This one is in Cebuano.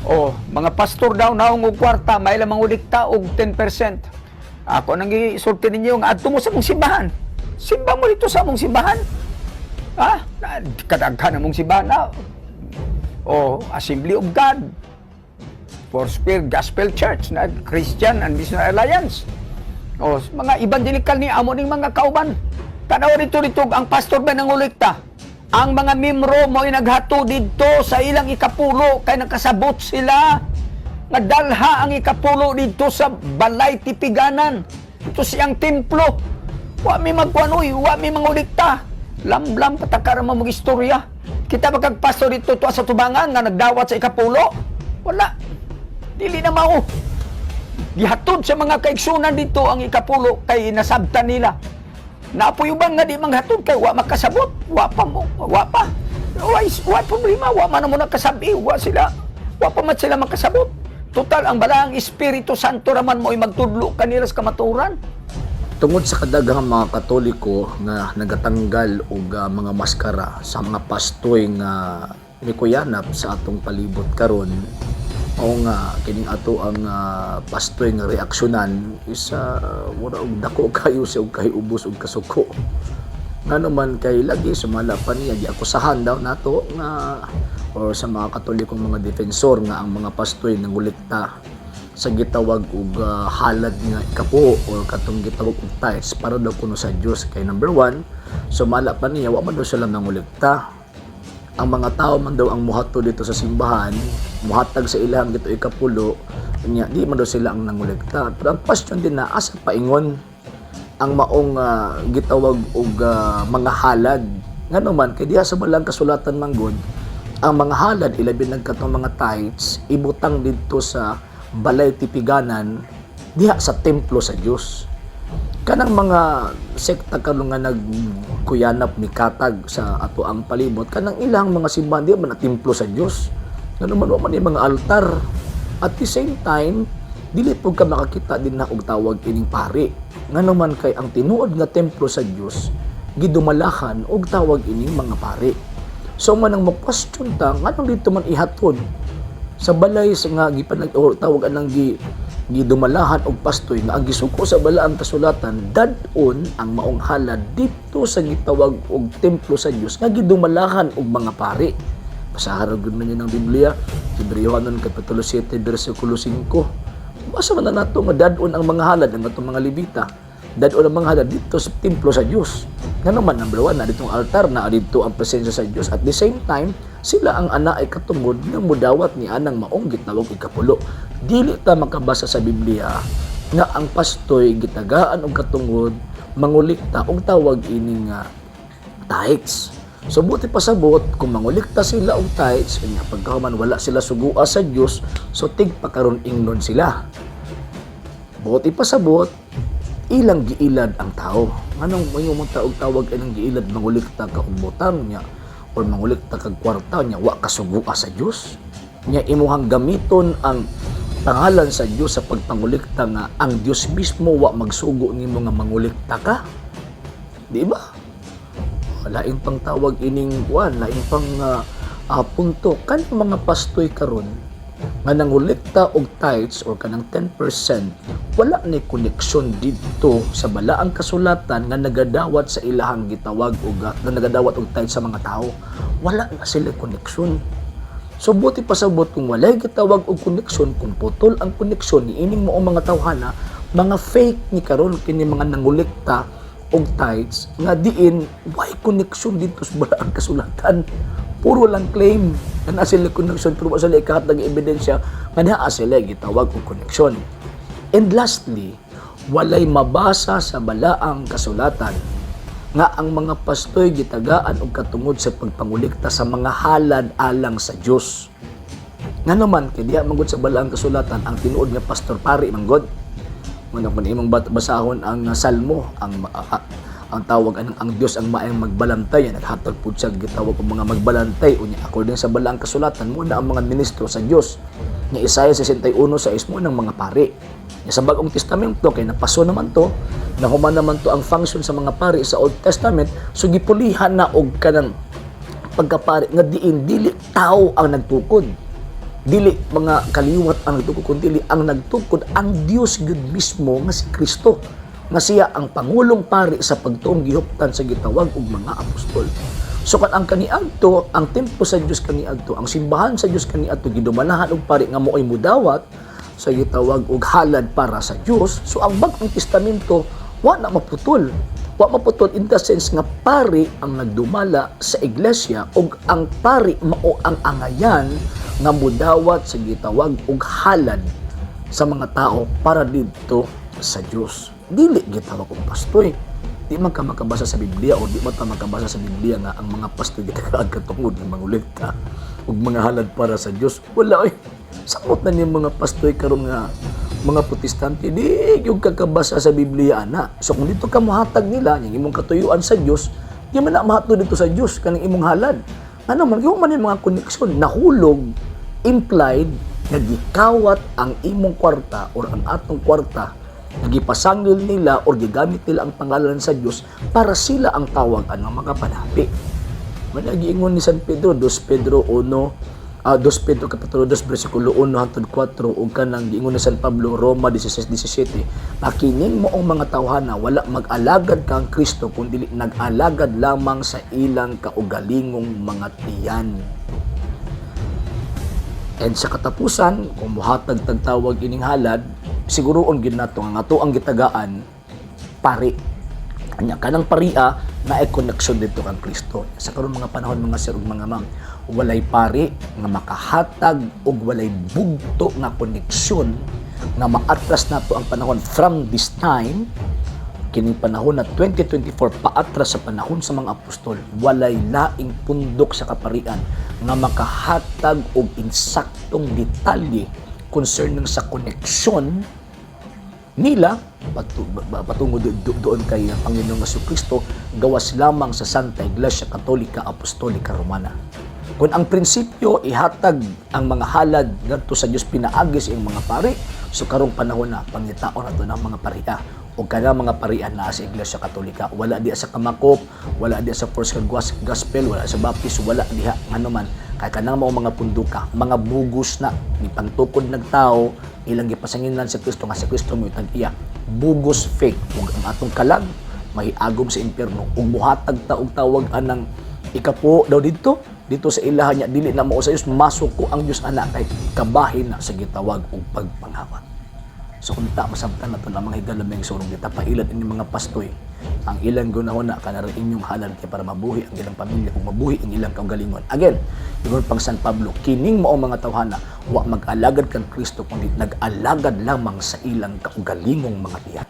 Oh, mga pastor daw naong og kwarta, may lamang ulikta og 10%. Ako nang gisulti ninyo nga adto mo sa mong simbahan. Simba mo dito sa mong simbahan. Ha? Kadaghan na mong simbahan na. Oh, Assembly of God, Foursquare Gospel Church, na Christian and Missionary Alliance. O, mga evangelical ni amo ning mga kauban. Tanaw dito dito ang pastor ba nangulikta? Ang mga membro mo naghato didto sa ilang ikapulo kay nakasabot sila nga dalha ang ikapulo didto sa balay tipiganan. Ito siyang templo. Wa mi magkuan uy, wa mi mangulikta. Lamlam patakara mo mag istorya. Kita ba kag pastor dito tuwa sa tubangan nga nagdawat sa ikapulo? Wala. Dili na mao. Gihatod sa mga kaigsunan dito ang ikapulo kay nasabtan nila. Napoy uban nga di manghatod kay wa makasabot, wa pa mo, wa pa. Wa problema, wa man mo nakasabi, wa sila. Wa pa man sila makasabot. Total ang balaang Espiritu Santo raman mo ay magtudlo kanila sa kamatuoran. Tungod sa kadaghang mga Katoliko nga nagatanggal og mga maskara sa mga pastoy nga mikuyanap sa atong palibot karon, mao nga kining ato ang pastoy nga reaksyonan is mura og dako kayo siya og kahiubos og kasuko. Ngano man kay lagi sumala pa niya, giakusahan daw nato nga or sa mga Katolikong mga defensor nga ang mga pastoy nangulikta sa gitawag og halad nga ikapo or katong gitawag og tithes para daw kuno sa Dios. Kay number one, sumala pa niya, wa man daw sila nangulikta, ang mga tao man daw ang muhato dito sa simbahan, muhatag sa ilang gito ikapulo niya, di man daw sila ang nangulikta. Pero ang question din na asa paingon ang maong gitawag og mga halad? Ngano man kay diha sa balang kasulatan man gud, ang mga halad, ilabi nag katong mga tithes, ibutang didto sa balay tipiganan diha sa templo sa Dios. Kanang mga sekta karon nga nagkuyanap ni katag sa ato ang palibot, kanang ilang mga simbahan di man na templo sa Dios. Ngano man wa man yung mga altar. At the same time, dili pud ka makakita din na og tawag ining pari. Ngano man kay ang tinuod nga templo sa Dios gidumalahan og tawag ining mga pari. So man ang mo question ta, nganong dito man ihatod sa balay sa nga gipanag or tawag anang gidumalahan og pastoy nga ang gisuko sa balaang kasulatan, dad-on ang maong halad dito sa gitawag og templo sa Dios nga gidumalahan og mga pari? Basahan ra gud ninyo ng Biblia, Hebreohanon kapitulo 7 bersikulo 5. Basa man na nato nga dad-on ang mga halad ang atong mga Levita, dad-on ang mga halad dito sa templo sa Dios. Ngano man, number one, na ditong altar na dito ang presensya sa Dios. At the same time, sila ang ana ay katungod nga mudawat ni anang maong gitawag ikapulo. Dili ta makabasa sa Biblia nga ang pastoy gitagaan og katungod mangulikta og tawag ini nga tithes. So buti pasabot kung mangulikta sila og tithes kanya pagkahuman wala sila sugua sa Dios, so tigpakaron ingnon sila. Buti pasabot ilang giilad ang tao. Nganong moingon mo og tawag inang giilad, mangulikta ka og butang niya or mangulikta kag kwarta niya wa ka sugua sa Dios? Nya imuhang gamiton ang pangalan sa Dios sa pagpangulikta nga ang Dios mismo wa magsugo nimo nga mangulikta ka. Di ba? Lain pang tawag ining kuan, lain pang punto kan mga pastoy karon nga nangulikta og tithes or kanang 10%, wala ni koneksyon didto sa balaang kasulatan nga nagadawat sa ilahang gitawag og nga nagadawat og tithes sa mga tao. Wala na sila koneksyon. So buti pasabot kung walay gitawag og koneksyon, kung putol ang koneksyon ni ining mao mga tawhana, mga fake ni karon kini mga nangulikta og tithes nga diin way koneksyon dito sa balaang kasulatan. Puro lang claim nga naa sila koneksyon pero wa sila ikahatag ebidensya nga naa sila gitawag og koneksyon. And lastly, walay mabasa sa balaang kasulatan nga ang mga pastoy gitagaan og katungod sa pagpangulikta sa mga halad alang sa Dios. Ngano man kay diha man gud sa balaang kasulatan, ang tinuod nga pastor pari man gud. Muna kung imong basahon ang Salmo, ang tawag ang Dios ang maayong magbalantay, naghatag pud siya gitawag og mga magbalantay. Unya according sa balaang kasulatan mo na ang mga ministro sa Dios. Nga Isaiah 61:6 mo ng mga pari. Nya sa Bagong Testamento kay napaso naman to, nahuman naman to ang function sa mga pari sa Old Testament, so gipulihan na og kanang pagkapari nga diin dili tao ang nagtukod. Dili mga kaliwat ang nagtukod, kundi ang nagtukod ang Dios gyud mismo nga si Kristo, nga siya ang pangulong pari sa pagtuong gihuptan sa gitawag og mga apostol. So kan ang kaniadto, ang templo sa Dios kaniadto, ang simbahan sa Dios kaniadto gidumalahan og pari nga mo'y mudawat sa gitawag og halad para sa Dios. So ang Bag-ong Testamento wa na maputol. Wa maputol in the sense nga pari ang nagdumala sa iglesia ug ang pari mao ang angayan nga mudawat sa gitawag og halad sa mga tao para didto sa Dios. Dili gitawag og pastoy. Di man ka makabasa sa Biblia o di man ta makabasa sa Biblia nga ang mga pastoy gitagaan katungod nga mangolekta og mga halad para sa Dios. Wala oy. Samot na ni mga pastoy karon nga mga Protestante, di yung kakabasa sa Biblia ana. So kung dito ka mohatag nila, yung imong katuyuan sa Dios, di man na mahatod dito sa Dios kaning imong halad. Ano man, yung man yung mga koneksyon, nahulog, implied, nga gikawat ang imong kwarta or ang atong kwarta, nga gipasangil nila or gigamit nila ang pangalan sa Dios para sila ang tawag ang makapanapi. Managiingon ni San Pedro, 2 Pedro 1, 2 Pedro kapitulo 2 bersikulo 1 hangtod 4, ug kanang giingon ni San Pablo, Roma 16:17, "Makining mo ang mga tawhana wala mag-alagad kang Kristo kun dili nag-alagad lamang sa ilang kaugalingong mga tiyan." And sa katapusan, kung muhatag tagtawag ining halad, siguroon gid nato nga ato ang gitagaan pari. Anya kanang paria na ay connection dito kang Kristo. Sa karon mga panahon, mga sir ug mga ma'am, walay pari nga makahatag og walay bugto nga koneksyon nga maatras nato ang panahon from this time, kining panahon na 2024, paatras sa panahon sa mga apostol. Walay laing pundok sa kaparian nga makahatag og insaktong detalye concerning sa koneksyon nila patungo doon kay Panginoong Kristo gawas lamang sa Santa Iglesia Katolika Apostolika Romana. Kung ang prinsipyo ihatag ang mga halad ngadto sa Dios pinaagi sa iyang mga pari, so karong panahon na pangitaon nato ng mga paria o kana mga parian na sa Iglesia Katolika. Wala diha sa Kamakop, wala diha sa First Gospel, wala sa Baptist, wala diha ngano man. Kay kanang mao mga punduka, mga bugos na gipangtukod ng tao, ilang gipasangilan sa Kristo nga sa Kristo mo tag iya. Bugos, fake, ug ang atong kalag mahiagom sa impyerno ug muhatag ta og tawag anang ikapo daw didto dito sa ilahan niya, dili na mao sa Dios, masuko ang Dios ana kay kabahin na sa gitawag og pagpangawat. So kung ta masabtan nato ang mga higala, mga igsoon, kita pailad ini mga pastoy. Ang ilang gunahon na kanang inyong halad kay para mabuhi ang ilang pamilya ug mabuhi ang ilang kaugalingon. Again, ingon pang San Pablo, "Kining mao mga tawhana wa mag-alagad kang Kristo kundi nag-alagad lamang sa ilang kaugalingong mga tiyan."